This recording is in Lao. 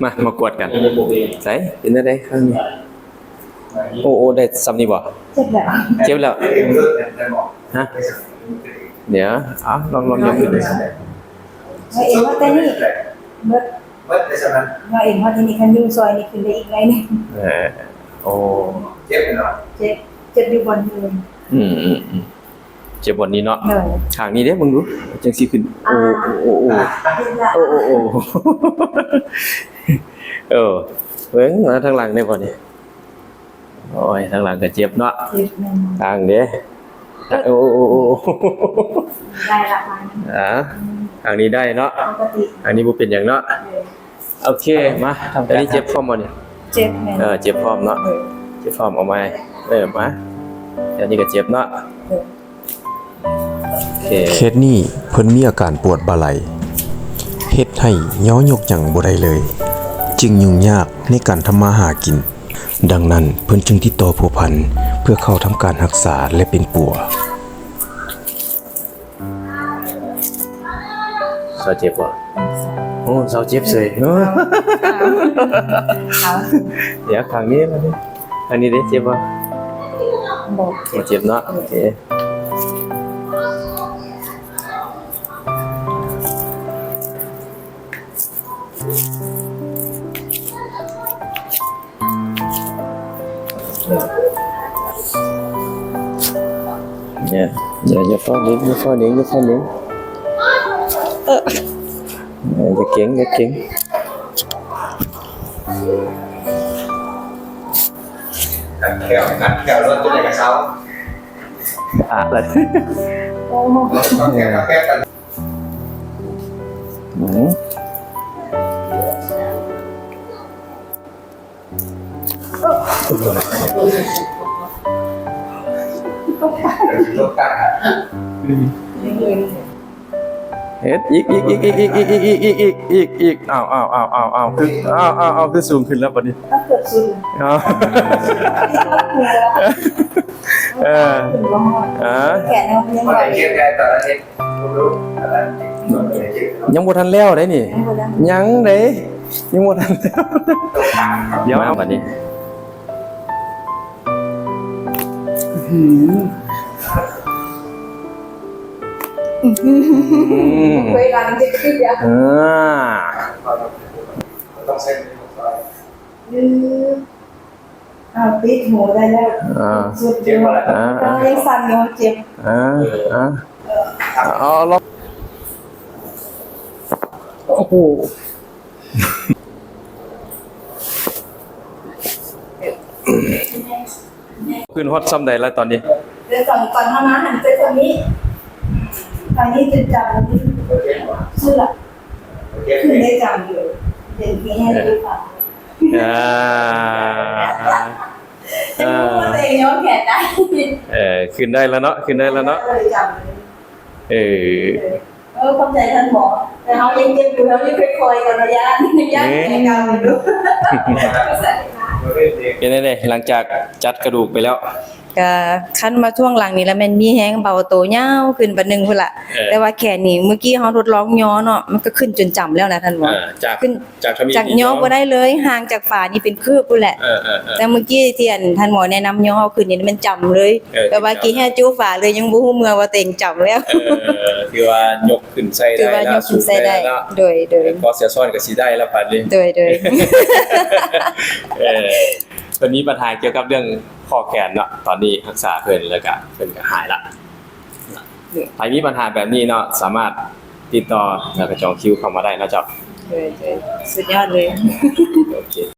ມາ ມາກວດກັນ. ໃສ ເປັນຈັ່ງໃດຄັ້ງນີ້? ໂອ້ ໂອ້ ໄດ້ສ່ຳນີ້ບໍ່? ເຈັບແລ້ວ ເຈັບແລ້ວ. ຮະ? ດຽວ ເອົາ ລອງ ລອງຍົກຂຶ້ນ. ວ່າເອັນວ່າແຕ່ນີ້ເບິດ ເບິດໄດ້ສ່ຳນັ້ນ. ວ່າເອັນວ່າແຕ່ນີ້ ຄັນຍຸ່ງຊອຍນີ້ ຂຶ້ນໄດ້ອີກໜ້ອຍໜຶ່ງ. ເອີ ໂອ້ ເຈັບເນາະ? ເຈັບ ເຈັບຢູ່ບ່ອນນີ້. ອືມ ເຈັບບ່ອນນີ້ເນາະ. ຂ້າງນີ້ເດ້ ເບິ່ງດູ ຈັ່ງຊິຂຶ້ນ. ໂອ້ ໂອ້ ໂອ້ ໂອ້ ເອີ ເບິ່ງມາທາງຫຼັງໄດ້ບໍ່ນີ້? ໂອ້ຍ ທາງຫຼັງກໍເຈັບເນາະ. ເຈັບແມ່ນ. ທາງເດ້. ໂອ້ ໂອ້ ໂອ້ ໄດ້ລະ. ອ່າ ທາງນີ້ໄດ້ເນາະ. ທາງນີ້ບໍ່ເປັນຫຍັງເນາະ. ໂອເຄ ມາ ອັນນີ້ເຈັບພ້ອມບໍ່ນີ້? ເຈັບແມ່ນ. ເອີ ເຈັບພ້ອມເນາະ. ເຈັບພ້ອມ ເອົາໃໝ່. ເອີ ມາ ອັນນີ້ກໍເຈັບເນາະ. ເຄສນີ້ເພິ່ນມີອາການປວດບ່າໄຫຼ່ ເຮັດໃຫ້ຍໍຍົກຫຍັງບໍ່ໄດ້ເລີຍ, ຈຶ່ງຫຍຸ້ງຍາກໃນການທຳມາຫາກິນ. ດັ່ງນັ້ນເພິ່ນຈຶ່ງຕິດຕໍ່ພົວພັນເພື່ອເຂົ້າທຳການຮັກສາ ແລະ ປິ່ນປົວ. ຊາວເຈັບບໍ່? ໂອ້ ຊາວເຈັບເສີຍ. ດຽວ ຂ້າງນີ້ ຂ້າງນີ້ເດ້ ເຈັບບໍ່? ບໍ່ ບໍ່ເຈັບເນາະ. ໂອເຄ ຢ່າ ຢ່າ ຢ່າຟ້າວເໜັງ ຢ່າຟ້າວເໜັງ ຢ່າຟ້າວເໜັງ. ເອີ ຢ່າເກັ່ງ ຢ່າເກັ່ງ. ກັດແຂ້ວ ກັດແຂ້ວ ລົດຕົວໃດກໍເຊົາ. ອາ ອືມ. ເຮັດອີກ ອີກ ອີກ ອີກ ອີກ ອີກ ອີກ ອີກ ອີກ ອີກ ອີກ ອ້າວ ອ້າວ ອ້າວ ອ້າວ ອ້າວ ຄື ອ້າວ ອ້າວ ອ້າວ ຄືສູງຂຶ້ນແລ້ວບັດນີ້. ເກືອບສຸດແລ້ວ. ອ້າວ ເອີ ຂຶ້ນບໍ່ຮອດ. ອ່າ ແຂນເຮົາຍັງໄຫວ. ຍັງບໍ່ທັນແລ້ວເດ້ນີ້. ຍັງບໍ່ທັນ ຍັງເດ້ ຍັງບໍ່ທັນແລ້ວ. ດຽວ ມາບັດນີ້. ອື ອືມ ເຄີຍລັງເຈັບຄືດຽວ. ອ່າ ອືມ. ອ້າວ ປິດຫູໄດ້ແລ້ວ. ອ່າ ສຸດຍອດ. ອ່າ ຍັງສັ່ນຢູ່ ເຈັບ. ອ່າ ອ່າ ເອົາ ເອົາ ລອງ. ໂອ້ໂຫ ຂຶ້ນຮອດສ່ຳໃດລະຕອນນີ້? ເດີ ຕອນ ຕອນເຮົາມາຫັ້ນເປັນສ່ຳນີ້ ຕອນນີ້ຈົນຈຳສຸດລະ. ຂຶ້ນໄດ້ຈຳຢູ່ ເຫັນມີແຮງຢູ່. ອ່າ ເອີ ເອີ ຕົວເອງຍົກແຂນໄດ້. ເອີ ຂຶ້ນໄດ້ແລ້ວເນາະ ຂຶ້ນໄດ້ແລ້ວເນາະ. ເອີ ເອີ ຂອບໃຈທ່ານໝໍ. ແຕ່ເຮົາຍັງເຈັບຢູ່ ເຮົາຍັງຄ່ອຍໆກັນເນາະ ຢ້ານ ຢ້ານແຜເກົ່າຢູ່. ເປັນຈັ່ງໃດ ຫຼັງຈາກຈັດກະດູກໄປແລ້ວ? ກະຄັນມາຊ່ວງຫຼັງນີ້ລະແມ່ນມີແຮງ ເບົາໂຕຍາວຂຶ້ນບາດໜຶ່ງພຸ້ນລະ. ເອີ ແຕ່ວ່າແຂນນີ້ ມື້ກີ້ເຮົາທົດລອງຍໍເນາະ ມັນກະຂຶ້ນຈົນຈຳແລ້ວນະທ່ານໝໍ. ເອີ ຈາກ ຂຶ້ນ ຈາກທຳອິດ ຈາກຍໍບໍ່ໄດ້ເລີຍ ຫ່າງຈາກຝານີ້ເປັນຄືບພຸ້ນແຫຼະ. ເອີ ເອີ ເອີ ແຕ່ມື້ກີ້ທີ່ອັນທ່ານໝໍແນະນຳຍໍເຮົາຂຶ້ນນີ້ ມັນຈຳເລີຍ. ເອີ ແບບວ່າກີ້ແຮະຈຸຝາເລີຍ ຍັງບໍ່ຮູ້ເມື່ອວ່າຕົວເອງຈຳແລ້ວ. ເອີ ຖືວ່າຍົກຂຶ້ນໃສ່ໄດ້ ຖືວ່າຍົກຂຶ້ນໃສ່ໄດ້. ໂດຍ ໂດຍ ເອີ ພໍເສຍຊ້ອນກະຊິໄດ້ລະບາດນີ້. ໂດຍ ໂດຍ ເອີ ເພິ່ນມີບັນຫາກ່ຽວກັບເລື່ອງຂໍ້ແຂນເນາະ ຕອນນີ້ຮັກສາເພິ່ນ ແລ້ວກະເພິ່ນກະຫາຍລະ. ໃຜມີບັນຫາແບບນີ້ເນາະ ສາມາດຕິດຕໍ່ ແລ້ວກະຈອງຄິວເຂົ້າມາໄດ້ເນາະເຈົ້າ. ໂດຍ ໂດຍ ສຸດຍອດເລີຍ. ໂອເຄ.